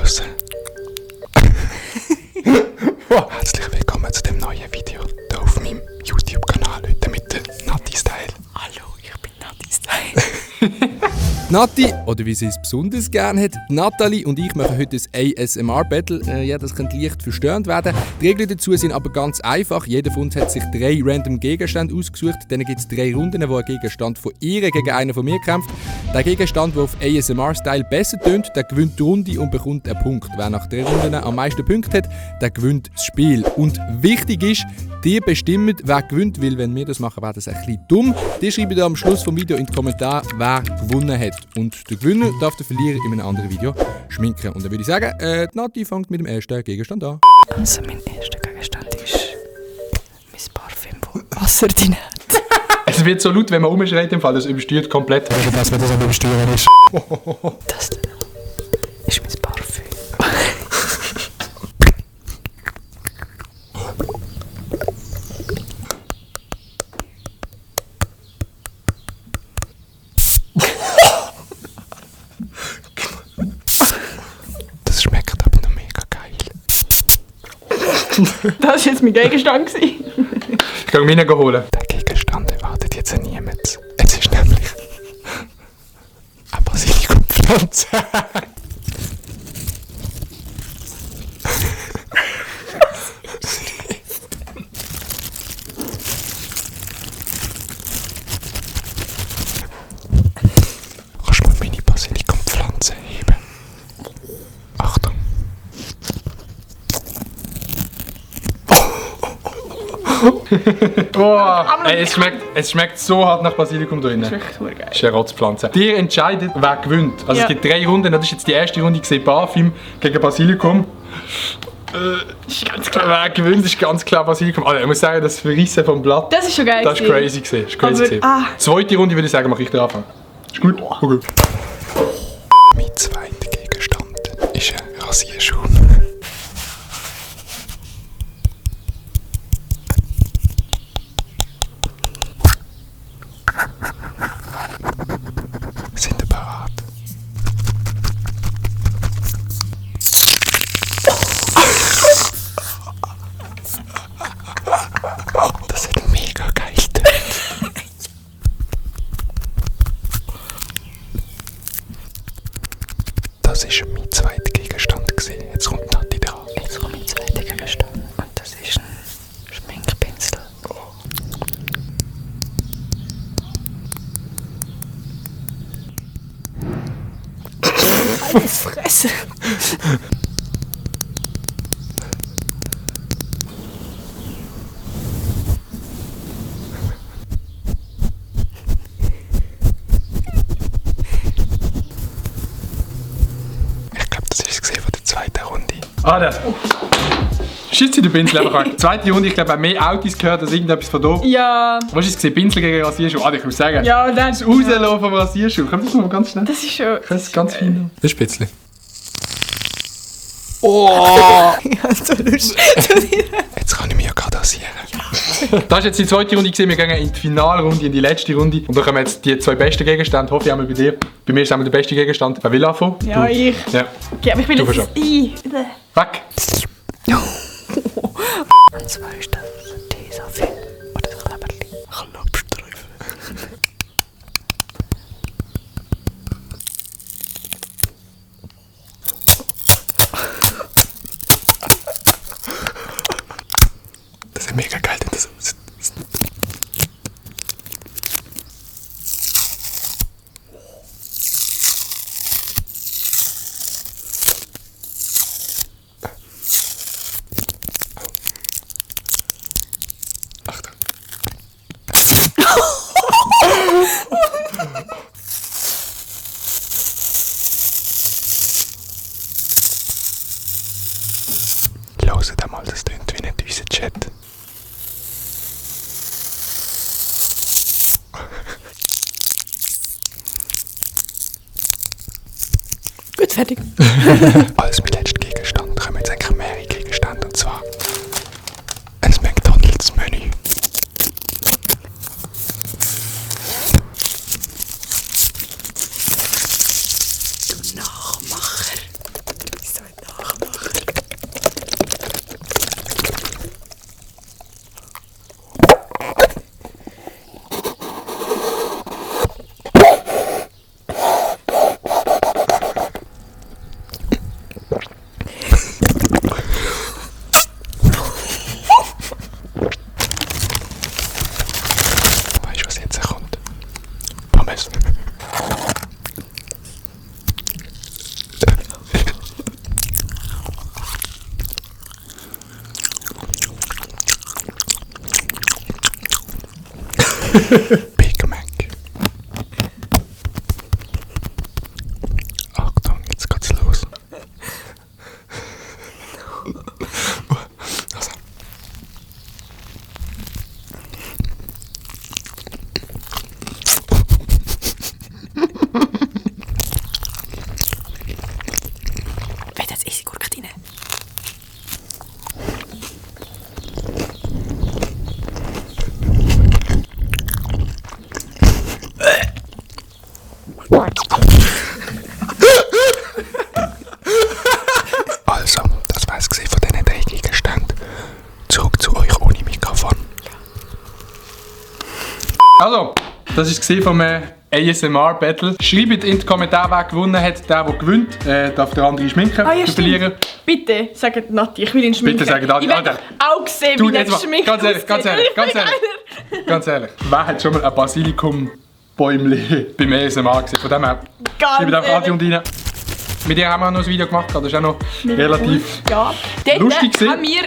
draussen. Herzlich willkommen zu dem neuen Video hier auf meinem YouTube-Kanal heute mit der Nati-Style. Hallo, ich bin Nati-Style. Nati, oder wie sie es besonders gerne hat, Nathalie und ich machen heute ein ASMR-Battle. Ja, das könnte leicht verstörend werden. Die Regeln dazu sind aber ganz einfach. Jeder von uns hat sich 3 random Gegenstände ausgesucht. Dann gibt es 3 Runden, wo ein Gegenstand von ihr gegen einen von mir kämpft. Der Gegenstand, der auf ASMR-Style besser tönt, der gewinnt die Runde und bekommt einen Punkt. Wer nach 3 Runden am meisten Punkte hat, der gewinnt das Spiel. Und wichtig ist, die bestimmen, wer gewinnt, weil wenn wir das machen, wäre das ein bisschen dumm. Die schreiben am Schluss des Videos in die Kommentare, wer gewonnen hat. Und der Gewinner darf den Verlierer in einem anderen Video schminken. Und dann würde ich sagen, die Nati fängt mit dem ersten Gegenstand an. Also mein erster Gegenstand ist mein Parfüm, das Wasser drin hat. Es wird so laut, wenn man rumschreit, im Fall, das übersteuert komplett. Das, wenn das am Übersteuern ist. Das ist mein Parfüm. Das schmeckt aber noch mega geil. Das war jetzt mein Gegenstand. Ich kann meinen holen. Der Gegenstand erwartet jetzt niemand. Es ist nämlich eine Basilikumpflanze. Kannst du mal meine Basilikumpflanze heben? Achtung. Boah, ey, es schmeckt so hart nach Basilikum drin. Das ist echt super geil. Das ist eine Rotzpflanze. Ihr entscheidet, wer gewinnt. Also Ja. es gibt 3 Runden. Das ist jetzt die erste Runde gesehen, Parfüm gegen Basilikum. Das ist ganz klar. Wer gewinnt, ist ganz klar Basilikum. Also, ich muss sagen, das Verrissen vom Blatt, Das ist schon geil. das ist crazy gewesen. Das ist crazy Aber, gewesen. Zweite Runde würde ich sagen, mache ich den Anfang. Ist gut? Okay. Mein zweiter Gegenstand ist ein Rasierschaum. Sind ihr bereit? Das hat mega geil getönt. Das war mein zweiter Gegenstand gewesen. Jetzt kommt Nati da. Jetzt kommt mein zweiter Gegenstand. Und das ist ein Schminkpinsel. Meine Fresse. Ich glaube, das ist es gesehen von der zweiten Runde. Ah, das. Schießt sie den Pinsel einfach weg. Zweite Runde, ich glaube, auch mehr Autos gehört als irgendetwas von hier. Ja. Was ist es gesehen? Pinsel gegen Rasierschuh? Ah, ich muss sagen. Ja, dann. Das Rauslassen vom Rasierschuh. Kommt das mal ganz schnell? Das ist schon. Das ist ganz fein. Das ist Spitzli. Ja, so lustig. Jetzt kann ich mich ja gerade rasieren. Das ist jetzt die zweite Runde gewesen. Wir gehen in die Finalrunde, in die letzte Runde. Und da kommen jetzt die 2 besten Gegenstände. Hoffe ich einmal bei dir. Bei mir ist einmal der beste Gegenstand. Wer will anfangen? Ja, Du. ich. Ja. Ja, aber ich will Du jetzt. fängst Weg! Und zwar ist das Tesafilm. Oder das Kleberli. Klopstreifen. Das ist mega geil, das aussieht. Achtung. Hört einmal, das tönt wie nicht unser Chat. Gut, fertig. Als mein letzter Gegenstand kommen jetzt eigentlich mehrere Gegenstände, und zwar ein McDonalds-Menü. Nachmacher. Big Mac. Achtung, jetzt geht's los. Also. Wer hat easy Gurke rein? Also, das war's gewesen von diesen 3 Gegenständen. Zurück zu euch ohne Mikrofon. Also, das war vom ASMR-Battle. Schreibt in die Kommentare, wer gewonnen hat. Der gewinnt, darf der andere schminken. Ah, ja, der stimmt. Verlierer. Bitte, sagt Nati, ich will ihn schminken. Bitte sagt Nati, Ich will Alter. doch auch sehen, Du, wie jetzt er mal, schminkt. ganz ehrlich, ganz ehrlich, ganz ehrlich. Ganz ehrlich, wer hat schon mal ein Basilikum-Bäumchen beim ASMR gesehen? Von dem her, schreibt einfach Adi und rein. Mit dir haben wir noch ein Video gemacht, das ist auch noch relativ Ja. Dort lustig gewesen. haben wir,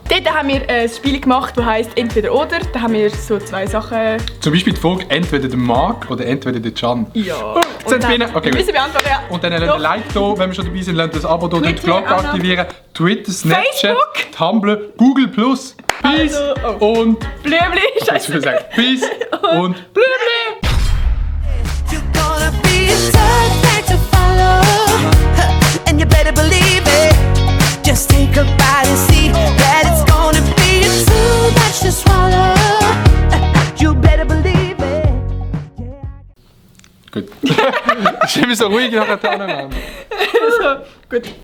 dort haben wir ein Spiel gemacht, das heisst «Entweder oder». Da haben wir so 2 Sachen... Zum Beispiel die Frage, entweder der Marc oder entweder der Can. Ja. Sind okay, wir gut. müssen beantworten, ja. Und dann lasst ein Like da, wenn wir schon dabei sind, lasst das Abo da, die Twitter Glocke auch noch. aktivieren. Twitter, Snapchat, Facebook. Tumblr, Google+. Peace Also, oh. und... Blümli, Ich will scheiße. sagen, Peace und... Blümli. You're gonna be a tough act to follow, and you better believe it. Just take a bite and see that it's gonna be too much to swallow. You better believe it. Gut. Ist immer so ruhig nachher. Also, gut.